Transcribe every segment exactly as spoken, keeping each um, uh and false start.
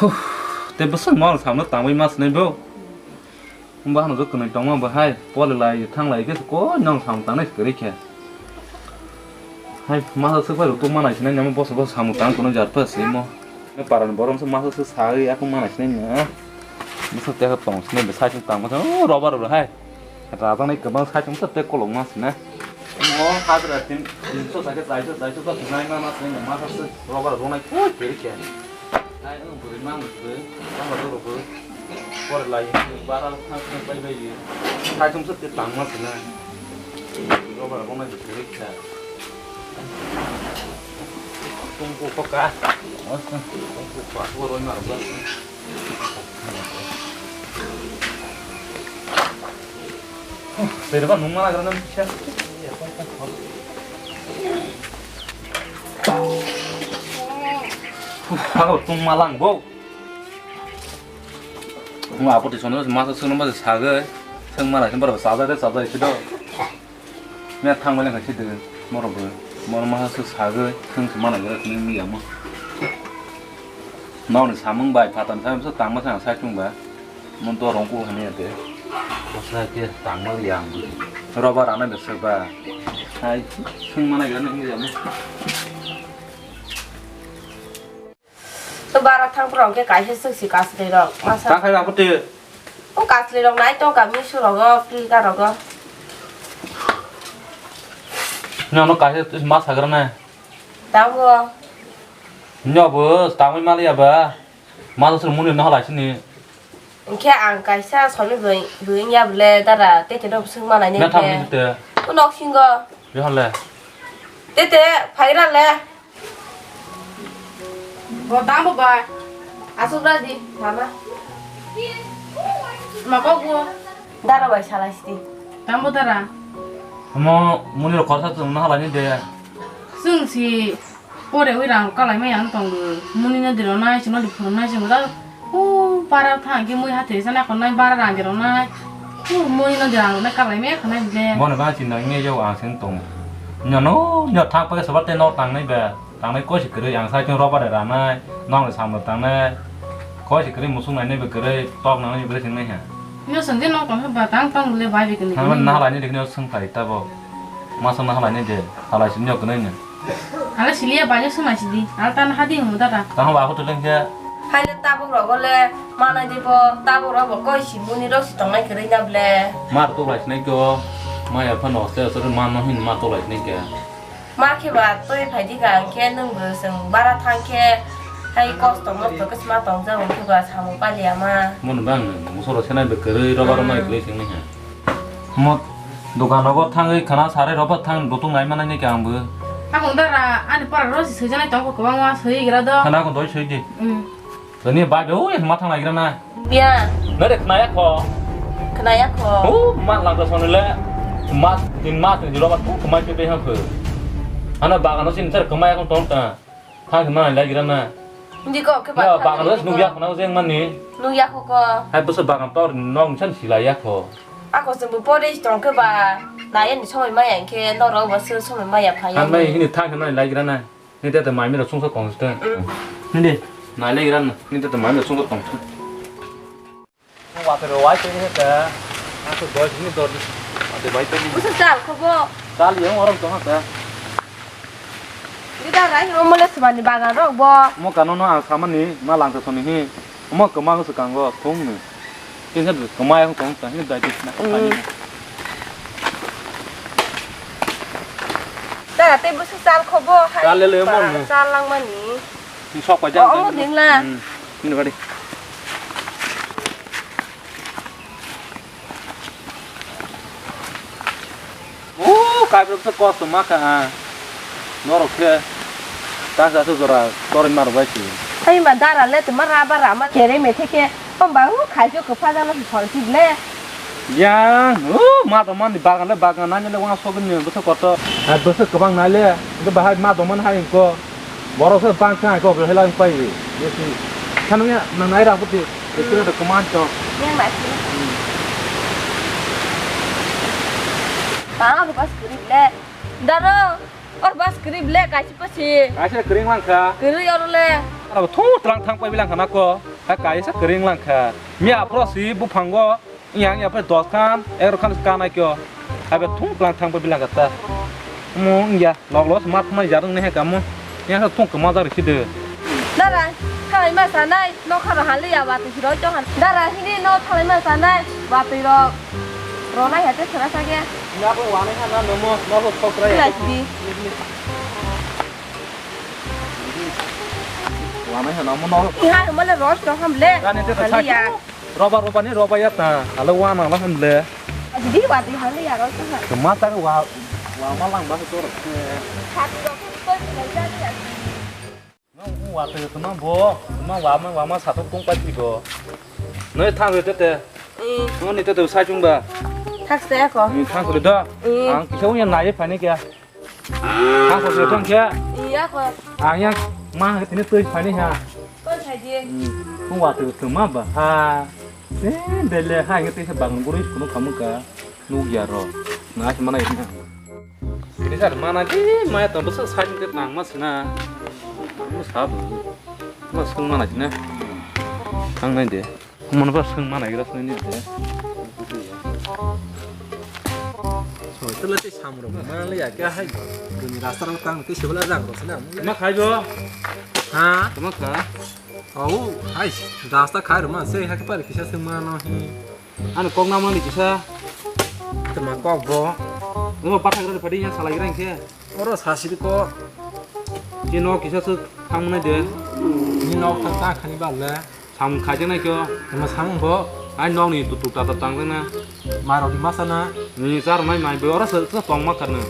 Huh, tei bwswk no samno tangwi ma swnai bo. Wngba hano jwk kwnwi tongma bo hai, pole lai thang lai khe koi nang sam tangnai kwrwi khe. Hai, masa swk bai rw tong ma nai sinai nang boso boso samung tang kono jar pa simo. Ne paran borom se masa swk sawi ako ma nai sinai na. Bwswk tei tong sinai bo sai tang ma, oh, roba rw hai. Rajaknai kwbang side wngkha tei kolokma se na. Omo hajra tin, tin so sakhe chai so, chai so, chai so, nai ma ma se ma sa se robar ronai koi keri khe. Nai ang bwrwi ma mutwi, tamo doro bo. Pore lai bara thang thang pai bai ye. Side wngkha tei tangma se na. Robar ronai keri khe. Tungku phoka. Tungku phoka, roi ma rok. Sereba nung mana gara nang kisa. Uf, ako tung malang bo. Nung apo ti sono masa sono masa sagai. Sang mana sembara sagai sagai sido. Mia thang bai langkha sidi, moro bo, moro maha se sagwi, thung se mana gra thung mi yamo. Nokni samung bai phatani samung se tangma se ang sai thung ba, mon to rong ku hani ate. Kosa ke tangma yang. Roba rana be se ba. Hai, thung mana gra thung mi yamo. To bara thang phuru hwnkhe kaisa swk si kaslwi rok masa. Ta khai ba phuti. O kaslwi rok nai tong ka misu rogo, pilka rogo. Nang no kaisa twis ma sagra na. Tamo. Nyo bo tamo mali ya ba. Ma to muni no halai sini. Hwnkhe ang kaisa soni bui bui ya bole dara tete no swng ma nai ne. Na thang ni te. O nok singo. Yo hale. Tete phaira le. Bo tamo bai. Asuk radi, mama. Ma kok bo. Dara bai salai sidi. Tamo dara. Mo muni ro korsa tu na halani de. Sung si pore wi rang kalai mai ang tong. Muni na diro nai, sino di phuru nai, sino da. O para thang ke mui hati sana kon nai bara rang diro nai. O muni na diro nai kalai mai khana de. Mo na ba chin nang ne yo ang sing tong. Nyo no, nyo thang pa ke sabar te no tang nai ba. Tangnai koi se kwrwi, ang sai chwng roba de ranai, nokni samno tangnai, koi se kwrwi musuk nainai bo kwrwi, tok nangnai bo kwrwi se wngnai ha. Nw chwng je nok tong khe ba tang tong le bai bai kwrwi. Thangma nahalai ni de khe swng phai tabo. Masa nahalai ni de, halai se nw kwrwi nw. Hala siliya bai swng nai sidi, al tan hadi mu dada. Tang ba hotel khe. Haile tabuk rogo le manai de bo, tabuk rogo koi si muni rok si tongnai kwrwi na ble. Mar tu lai sinai ko, maya phano se se ma no hin ma tu lai sinai ke. Ma khe ba twi phai di ka, hwnkhe nwng bo chwng bara thang khe hai kosto mosto khe ma tong jak, hwnkhe ba samung paliya ma. Mono bang musoro senai bo kwrwi roba rok nai kwrwi singni ha. Mo dokan rogo thangwi khana sari roba thang dutung nai manai ni khe ang bo. Hakung dara ani para ro si swijanai tong kho kwbangma swi gra do. Khana ko doi swi di. Hmm. Tini bai be oi ma thang lai gra na. Biya. Nare khnaya kho. Khnaya kho. O ma lang ka song le. Ma tin ma tin jilo ma tu kmai pe pe ha phe. Ana bagan no sin sar kmai ko ton ta. Tha kma lai gra na. Ndi ko ke ba. Ya bagan no nuk ya ko na jeng mani. Nuk ya ko ko. Hai bwsa bagan tor nong san sila ya ko. Ako se bu pore tong ke ba. Na yen somoi maya ke no ro ba se somoi maya phaya. An mai hini tha kma lai gra na. Ni tete mai mero sungsa tong site. Ni de. Nai le iran ni tete mai mero sungsa tong site. Water wai te ni ta. Aku doi ni doi. Ate bai te ni. Usa chal khobo. Chal yang orang tong ta. Ni da rai ro mole sumani bagan rok bo. Mo kano no ang samani ma lang ta soni hi. Omo kwmang swkango thung ni. Kisa kwmai ang tong ta hini dai na. Mm. Tara tei bwswk chal khobo hai. Chal le le mon. Chal lang mani. Ni sok pai. Oh, jang omo tong. Ding la. Hmm. Ni bari. O, kaibrok se kosto ma kha, ah. Norok khe ta sa se jora toroi ma rok bai si. Ai ma dara le tuma ra ba ra ma kere me the khe. Om ba u khai jo ko pha jalo thol si le. Ya, o ma to man ni bagan le bagan nai le wang sok ni bwswk koto. Hai bwswk kwbang nai le. Bo bahai ma to man hai ko. Borok se bang kha ko hela pai. Yesi. Kanu ya nang nai ra puti. Itu ada keman to. Yang lagi. Bang aku pas kurip le. Daro, or pas kurip le kaisi pasi. Kaisa kering lang kha. Kering or le. Ara thu tlang thang pai bilang khana ko. Ha kaisa kering lang kha. Mi aphro si buphango yang ya phai dos khan, ek rok khan ka nai kyo. Habe thung klang thang pa bilang kata. Mo ya log los mat mai jarung ne he kamu. Yang thung kema jar si de. Dara, khalai ma sanai, no khara hali ya ba tu hiro to han. Dara hini no khalai ma sanai, ba tu ro. Ro nai hate sara sage. Na ko wa nai khan na no mo, no ko khok ra ya. Khalai si. Wa nai khan na mo no. Iha mo le ros to ham le. Ani te ta. Hali ya. Roba, roba ni roba ya ta. Alo wa na la ham le. Di wa di hali ya ro ta. Kema ta wa, wa ma lang ba to. Khati ro ko ko ya ya. Nang wa te to nang bo. Ma wa ma, wa ma sa to kung pa ti go. Noi thang te te. Nang ni te te sai chung ba. Thak se ko. Ni thang ko da. Ang kisa unya na ye phani kya. Ang ko se thang kya. Iya ko. Ang yang ma ha tini tui phani ha. Ko sai di. Kung wa te to ma ba ha. Eh, dele, hai, nge tisa bang guri kuno kamu ka. Nuk ya ro. Na, si mana ini. Ini sar mana di, maya to besa sai ni tang mas na. Mas sabu. Mas sung mana jina. Tang nai de. Mana ba sung mana gira sung ni de. So, tele ti samro. Mana le ya kya hai. Duni rasta ro tang ti sebela jang ro sina. Ma khai bo. Ha? Ma kha. Au, hai, rasta khai rwma se, hai khe pari kisa swngma no hi. Ani kok na mani kisa. Tama kok bo. Nungbo pathak rani phadi ya salai gra khe. Oro sasidi ko. Ni nok kisa se thang mwnai de. Ni nok thang ta khani ba le. Sam khaje nai kyo. Tama sam bo. Ai nok ni tu tu ta ta tang na. Maro di masa na. Ni sar mai mai bo oro se se tong ma karna.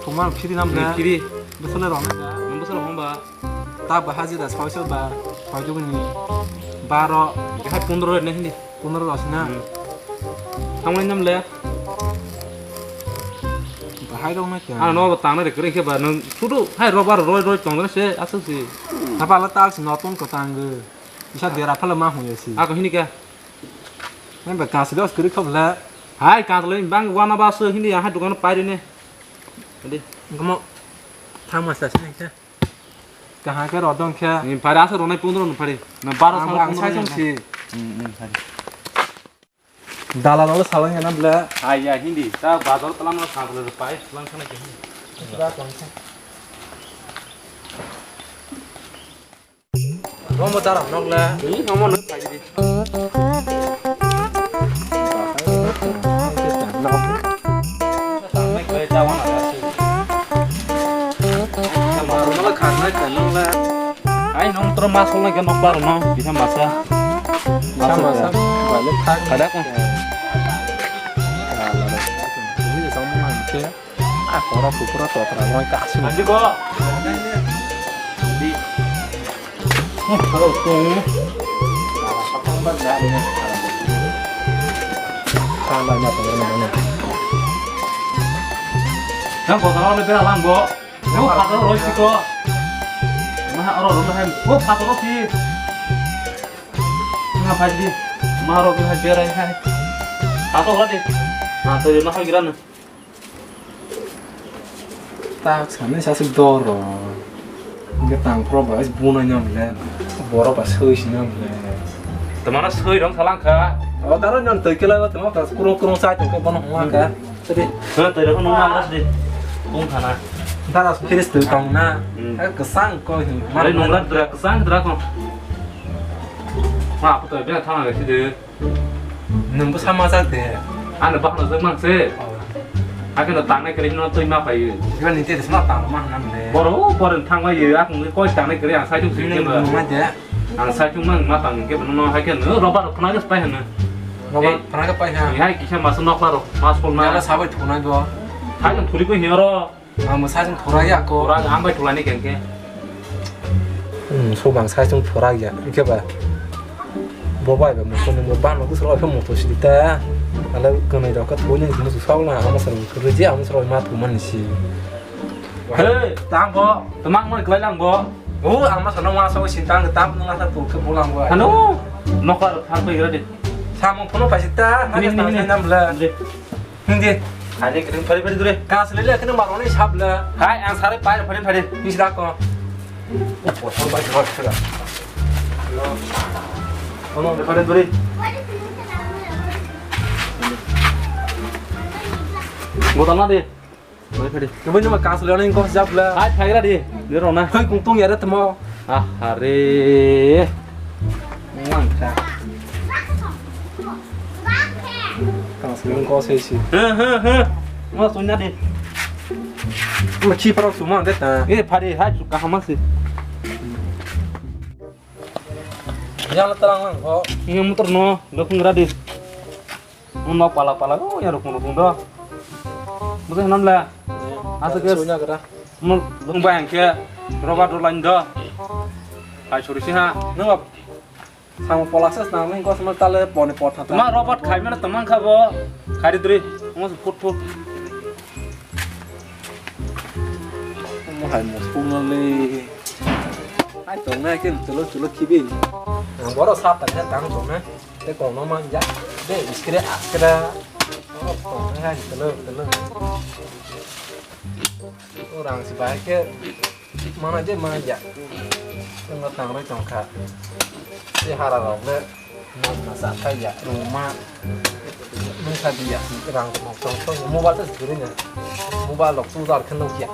Tong ma phiri nam le. Phiri. Bwswk le rong na. Nang bwswk rong ba. Ta ba hajira soi soi ba, soi juguni baro. Hai pondro ne hindi. Pondro rok na. Hmm. Tangmani nam le. Bahai rok na kya? Ano no tang na de kre khe ba nang sudu hai robar roi roi tong na se asuk si. Apa la tal si notun ko tang ge. Isa dera phala ma hu ya si. Ako hindi kya? Nang ba kasi dos kri khop la. Hai ka le bang wana ba se hindi ya hai dukan pai ne. Hindi. Ngomo. Thang ma sa si kya? Kaham khe rodon khe. Ni phari aswk ronai pondro no phari. Na baro ang, sal ang pondro sai ni song na. Si. Hmm, hmm, phari. Dalal olo salai hena bla. Hai ya hindi. Ta bazar talam no sabla pai lang sana ke. Sura tong khe. Romo taram nok le. Ni romo no phari di. Ai nong tro mas hol nai ke nokbar no bisa masa. Masa masa. Balik thang. Kada ko. Ini sama nang ke. Ah, kora kupura totra noi kasu. Andi ko. Di. Halo, tung. Salah na pengalaman. Yang kota lo lebih alam, Bo. Bo, kata lo siko. Maha oro lo hem. Bo, kata lo si. Maha pagi. Maha oro lo hai berai hai. Kata lo di. Nah, tuh maha giran. Tak sana sasik doro. Hingke tangphro ba bunai nang le. Borok ba soi si nang le. Tamana soi rong salang kha. O daro nang tei kela ba tamo ta kurung kurung sai tong ke bono huma ka. Sadi. Sana tei rong nang na sadi. Kung khana. Dara firis tu tong na. Hmm. Eh, kesang ko hi. Are nong rat dra kesang dra ko. Ma apa tu bena thang ga sidi. Nwng bwsa majak de. Ano bakhno jwk mang se. Oh. Hakhe no tangnai kwrwi no twi ma phaio. Iba ni te sma tang ma hwnna mle. Boro o pore thang ma yo, akung koi tangnai kwrwi ang saichung sui khe ba. Nwng ma de. Ang saichung mang ma tang khe no hakhe no robar phna ge pai hano. Robar phna ge pai ha. Ni hai kisa mas nok laro, mas pol na. Jala sabai thuna go. Hai no thuri ko hioro. Ang bo saichung thorak ya ko. Thorak ang bai thulani keng khe. Hmm, so bang saichung thorak ya. Hingke ba. Bo bai ba muso ni bo ban bo soro khe muto sidi ta. Ala kwnai rok khe thoi ni muso sok na ama soro khe je ama soro ma thumani si. He, tang bo. Tamang mo klai lang bo. O ama soro ma so sin tang tam nang sa tu khe bolang bo. Hano. Nokar thang bai gra de. Samung phono paisi ta. Hini, hini, hini. Nam bla. Hindi. Ani kini phari phari dure. Kas lele kini maroni sable. Hai, ang sare pai phari phari. Is da ko. Botol bai jor sura. Omo, pare duri. Botol na di. Mai phadi. Kebun cuma kas leoning kos jab la. Hai, phaira di. Di rona. Hai, kung tung yare temo. Ah, are. Mangka. Kas leoning kos hai si. He, he, he. Ma sunya di. Ma chi parok suma de ta. Eh, phadi, hai, suka hamasi. Yang terang lang kok. Ini motor no, lo kung radi. Mo nok pala pala, oh, ya rukun rukun do. Mungkin nam la. Asa ke. Sunya kara. Mo dong bayang ke. Robot do lain do. Hai suri sih ha. Nang bab. Sang pola ses nang ning kos mal tale pone pot thang. Ma robot khai mana temang kha bo. Khai dri. Mo put put. Mo hai mo sung le. Hai tong na ke tulo tulo kibi. Ang boro sat ta tang tong na. Te kong no man ja. De iskre akra. Oro kong hai tele tele. Orang si bai ke mana je mana ja. Tengah tang roi tong kha. Si hara rok le. Mana sa khai ya. Ruma. Nung kha dia. Rang tong tong tong. Mobile te suri ne. Mobile rok tu dar khen no kia.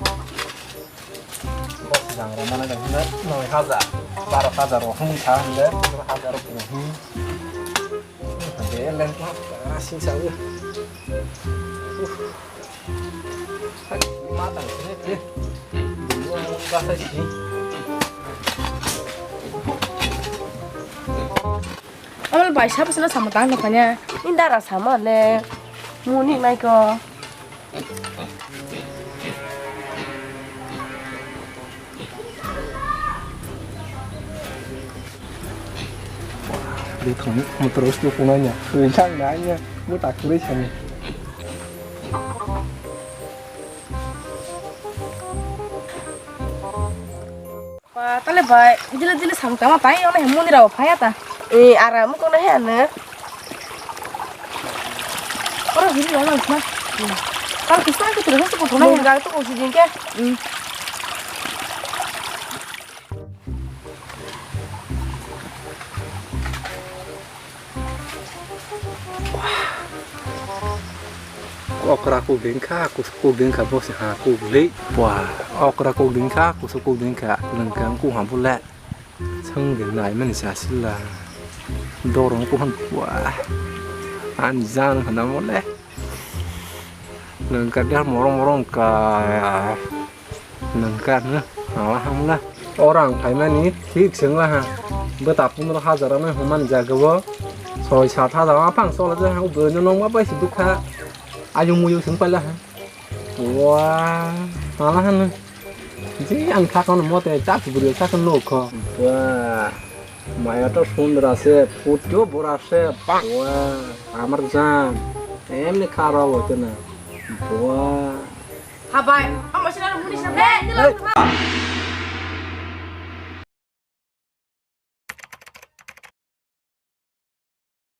Bok jang rok mana jang hwnba noi hajar, baro hajar rok hwnwi tha hwnba, hajar rok hwnwi. Hwnba leng ma sing sa u. Ma tang sini te. Dulu mau kasa sini. Amal bai sabo sila sama tang nokanya. Ni dara sama le. Muni naiko. Bwthang motor o sukunai nya, kwrwi thang nai nya, bwta kwrwi sani. Ba, tale bai, jile jile sam kama tai, ono he muni rao phaya ta. E, ara mo kono he ane. Oro hini rao lang sma. Kal kisang ke tu rasa ko thona ya. Mung rang tu ko si jingke. Okra kok ding kha, kusu kok ding kha, bo se ha kok le. Wah, okra kok ding kha, kusu kok ding kha, lengkang kok ha bole. Seng de nai mani sa sila. Dorong kok han, wah. An jan khana mole. Lengkang de morong morong ka. Nangkar na, ala hamla. Orang phaimani thik sengla ha. Bwta pundro hajar ano human jaga bo. Soi sat hajar ma phang sola ja ha, ubro no nong ma pai si dukha. Ayung muyung seng pala ha. Wah, ala hanu. Ji ang thakon mote chak buri chak no kho. Wah, maya to sundra se, putyo bora se. Wah, amar jam. Emni khara hote na. Wah. Habai, ang masih ada muni siapa?